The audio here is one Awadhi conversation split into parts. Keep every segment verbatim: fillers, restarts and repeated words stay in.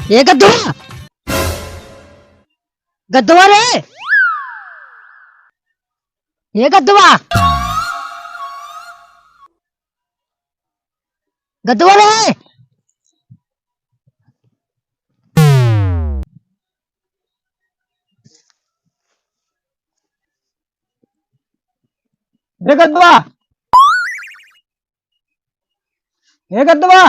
ए गद्दवा, गद्दवा रे, ए गद्दवा, गद्दवा रे। ए गद्दवा, ए गद्दवा,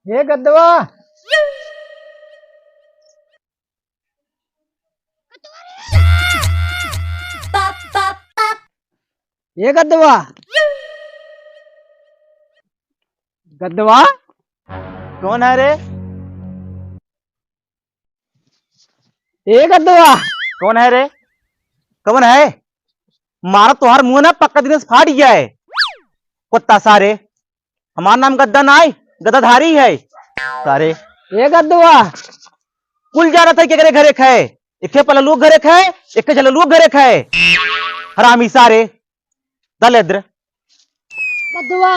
ए गद्दवा, ए गद्दवा, गद्दवा, कौन है रे? ए गद्दवा, कौन है रे? कौन है? मारा तोहार मुंह ना पक्का दिन से फाट गया है। कुत्ता सारे, हमार नाम गद्दा नाय, गद्दाधारी है। सारे। ए गद्दवा। कुल जानत है केकरे घरे खाए। एके पललू घरे खाए, एके झललू घरे खाए। हरामी सारे। दलेद्र। गद्दवा।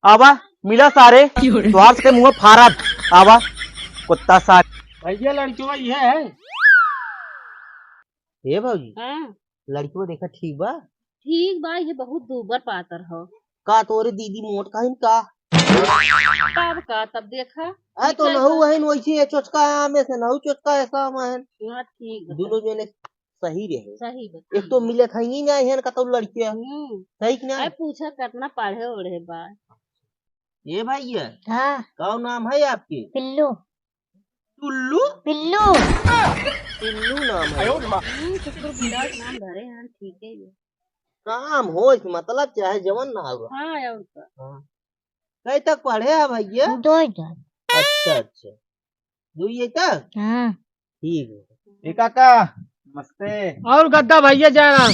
आवा, मिला सारे। क्यों रे? तोहार से मुंह फारब। आवा, कुत्ता सारे। भैया, लड़किवा ये है। हे भौजी, हाँ। लड़किवा देखा ठीक बा? ठीक बा, ये बहुत दूबर पातर हो। का तोरे दीदी मोट कहिन का? तब का, तब देखा। आ तो निकल नहु बा। वहिन वैसे है, चोचका है आमे से, नहु चोचका है साम है। हाँ, ठीक बा। दोनों जने सही रहे। सही बा। एक तो मिले खाई ना है कतौ लड़किया। हम्म। सही कि ना? अरे पूछा कितना पढ़े ओढ़े बा। ये भैया, हाँ। का नाम है आपके? पिल्लू। टुल्लू? पिल्लू। पिल्लू नाम है। हम्म, कुकुर बिलास नाम धरे हैं, ठीक है ये। काम हो, इस मतलब चाहे जवन ना हो। हाँ, और का। हाँ। कई तक पढ़े है भैया? दो हजार। अच्छा, अच्छा। दुई तक? हाँ। ठीक है। ए काका, नमस्ते। और गद्दा भैया जयराम।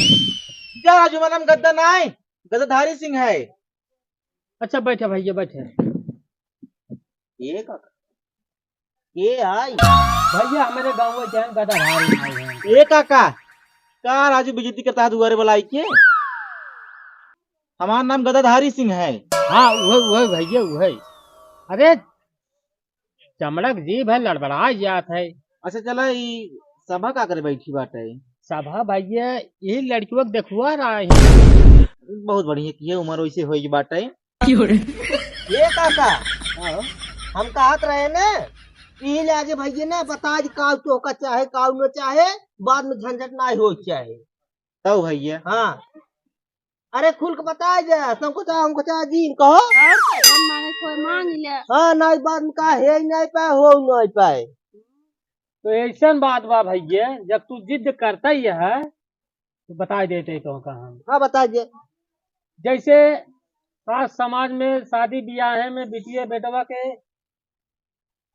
जा राजू, हमार नाम गद्दा नाय, गद्दाधारी सिंह है। अच्छा, बैठे भैया, बैठे। ए काका, के आई? भैया, हमरे गाँव में जौन गद्दाधारी आए हैं। ए काका, का राजू बेइज्जती करता है दुआरे वाला आई के? हमार नाम गद्दाधारी सिंह है। हाँ, उहे, उहे भैया, उहे। अरे, चमड़क जीभ है, लड़बड़ा जात है। अच्छा, चला, ई सभा का करे बैठी बाटे? सभा भैया, ई लड़कियों के देखुआ रहा है। बहुत बढ़िया किए, उम्र वैसे होई बाटे। क्यों रे? ए काका, हाँ। हम कहत रहे ने, ई ले आगे भैया ने बता दी, काऊ तोहका चाहे, काऊ न चाहे, बाद में झंझट ना हो चाहे। तब भैया। हाँ। अरे खुल के बता दे, संकोचा, संकोचा जी, कहो। और का, हम मांगे कोई मांग ले। हाँ, नहीं, बाद में का है, नहीं पाए, हो नहीं पाए। तो ऐसन बात बा भैया, जब तू जिद करता ही है, तो बता देते तो का हम। हाँ, बता दे। जैसे सास समाज में शादी ब्याह में बिटिया बेटवा के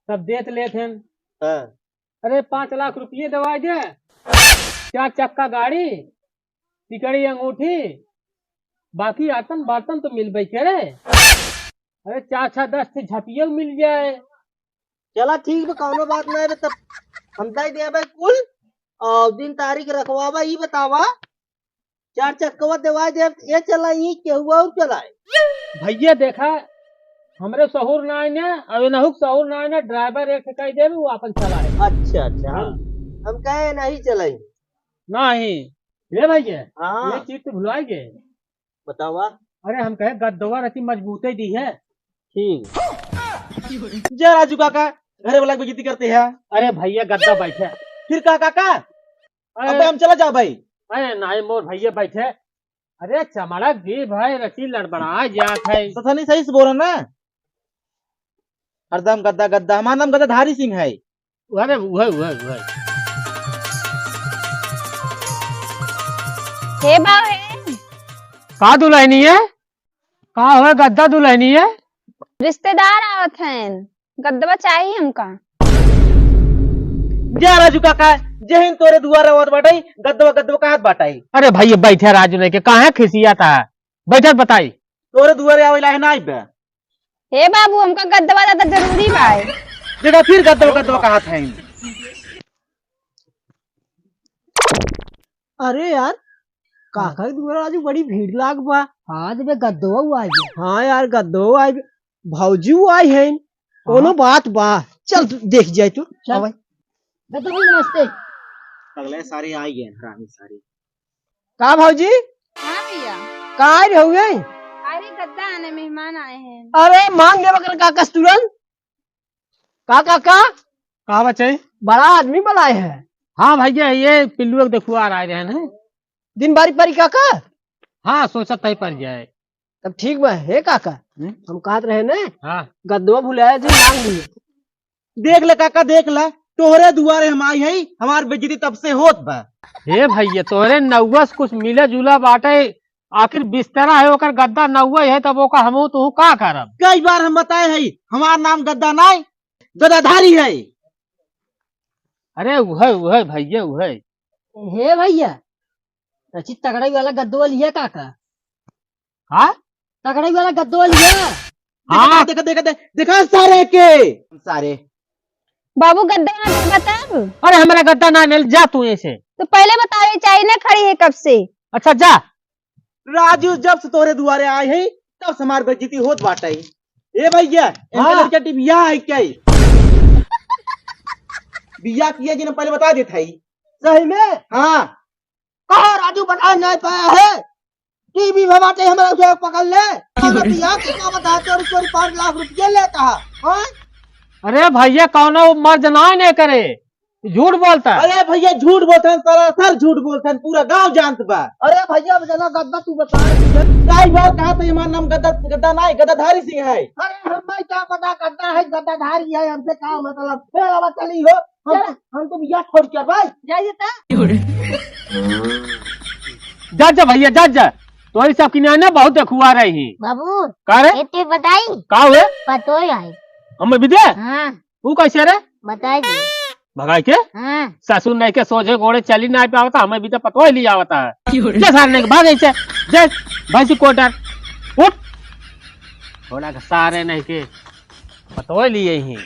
सब देत लेत हैं। हाँ। अरे, पाँच लाख रुपये देवाई दे, चार चक्का गाड़ी, सिकड़ी अंगूठी, बाकी आतन बर्तन तो मिलबे करे। अरे, चार छः दस ठे झपियो मिल जाए। चला ठीक बा, कौनो बात नहीं बे, तब हम दे देबे कुल। और दिन तारीख रखवावा, ई बतावा, चार चक्कवा देवा दे, ये चलाई, केहू और चलाए। भैया देखा, हमरे सहूर ना आए ना, अब एनहुक सहूर ना आए ना, ड्राइवर एक ठे कह देबे, वो अपन चलाए। अच्छा, अच्छा, हम, हाँ। हम कहे नहीं चलाई। नहीं। हे भैया, हाँ। ये चीज तो भुलाए गए। बतावा। अरे हम कहे गद्दवा रहती मजबूते दी है। ठीक। जय राजू काका, घरे वाला की बेइज्जती करते हैं। अरे भैया गद्दा बैठे। फिर का काका? अरे अबे हम चला जाओ भाई। अरे नहीं मोर भैया बैठे। अरे चमड़क जी भाई रची लड़बड़ा जात है। तो थनी सही से बोलो ना। हरदम गद्दा गद्दा, हमार नाम गद्दाधारी सिंह है। अरे उहे, उहे, उहे। हे बाऊ हे। का दुल्हनी है? का होए गद्दा दुल्हनी है? रिश्तेदार आवत हैं, गद्दवा चाही हमका। जा राजू काका, जेहिन तोरे दुआरे आवत बाटई, गद्दवा गद्दवा कहत बाटई। अरे भाई बैठे राजू लेके, काहे खिसियात है? बैठत बताई। तोरे दुआरे आवे लाहे ना आइबे। हे बाबू, हमका गद्दवा ज्यादा जरूरी बा। देखा फिर गद्दवा गद्दवा कहत हैं। अरे यार, काका के दुआरे आज बड़ी भीड़ लाग बा। हाँ, तो बे गद्दो आई बे। हाँ यार, गद्दो आई बे। भौजी वो आई है। कोनो हाँ। बात बा। चल तू देख जाए तू। चल। आवे। गद्दो भाई नमस्ते। अगले सारे आई गए, हरामी सारे। का भौजी? हाँ भैया। का आए रहुए? अरे गद्दा आने मेहमान आए हैं। अरे मांग लेवा कर काका से तुरंत। का काका? का बचई? बड़ा आदमी बुलाए है। हाँ भैया, ये पिल्लू एक देखुआ आ रहे हैं। दिन बारी परी काका? हाँ, सोचत है पड़ जाए। तब ठीक बा। हे काका, हम्म? हम कहत रहे ने, हाँ। गद्दवा भुलाया जी, मांग लिए। देख ले काका, देख ले, तोहरे दुआरे हम आई हई, हमार बेइज्जती तब से होत बा। हे भैया, तोहरे नउवा से कुछ मिला जुला बाटे, आखिर बिस्तरा है, ओकर गद्दा नउवा है, तब ओका हमहू तू का करब? कई बार हम बताए हई, हमार नाम गद्दा नाई, गद्दाधारी है। अरे उहे, उहे भैया, उहे। हे भैया, अच्छी तगड़ाई वाला गद्दो लिया काका। हाँ? तगड़ाई वाला गद्दो लिया। हाँ। देखा, देखा, देखा, देखा, देखा सारे के। सारे। बाबू गद्दा ना दे बताब। अरे हमरा गद्दा ना मिल, जा तू ऐसे। तो पहले बतावे चाहिए ना, खड़ी है कब से। अच्छा जा। राजू जब से तोरे दुआरे आए हैं, तब से हमार बेइज्जती होत बाटे। ए भैया, इनके हाँ। लड़के टीवी है क्या? बिया किया जी ने पहले बता देत है। सही में? हाँ। कहो राजू, बता नहीं पाया है। टीवी में बाटे, हमरा उसे पकड़ ले। कौनो बिया के का बता, चोरी चोरी पाँच लाख रुपये लेता है। हाँ? अरे भैया, कौनो मर्ज ना नहीं करे, झूठ बोलता है। अरे भैया, झूठ बोलता है, सरासर झूठ बोलता है, पूरा गांव जानत बा। अरे भैया, अब जना गद्दा तू बता। कई बार कहा था, हमार नाम गद्दा, गद्दा ना है, गद्दाधारी सिंह है। अरे हमें क्या पता गद्दा है, गद्दाधारी है, हमसे का मतलब? ए, अब चली हो, हम, चल। हम तो बिया छोड़ के भाई। जाइए ता। जा, जा भैया, जा, जा। तोरी सब किनारे ना बहुत देखुआ रही। बाबू, का रे? एक चीज बताई? का हुए? पतोय आई। हमें भी दे? हाँ। तू कैसे रे? बताई दे। भगाई के? हाँ। ससुर नहीं के सोझे गोड़े चली नहीं पावता, हमें भी तो पतोय ली आवता है। क्यों रे? जा सारे नहीं के, भाग ऐसे। जा, भैंसी कोटर। उठ। थोड़ा के सारे नहीं के पतोय लिए ही।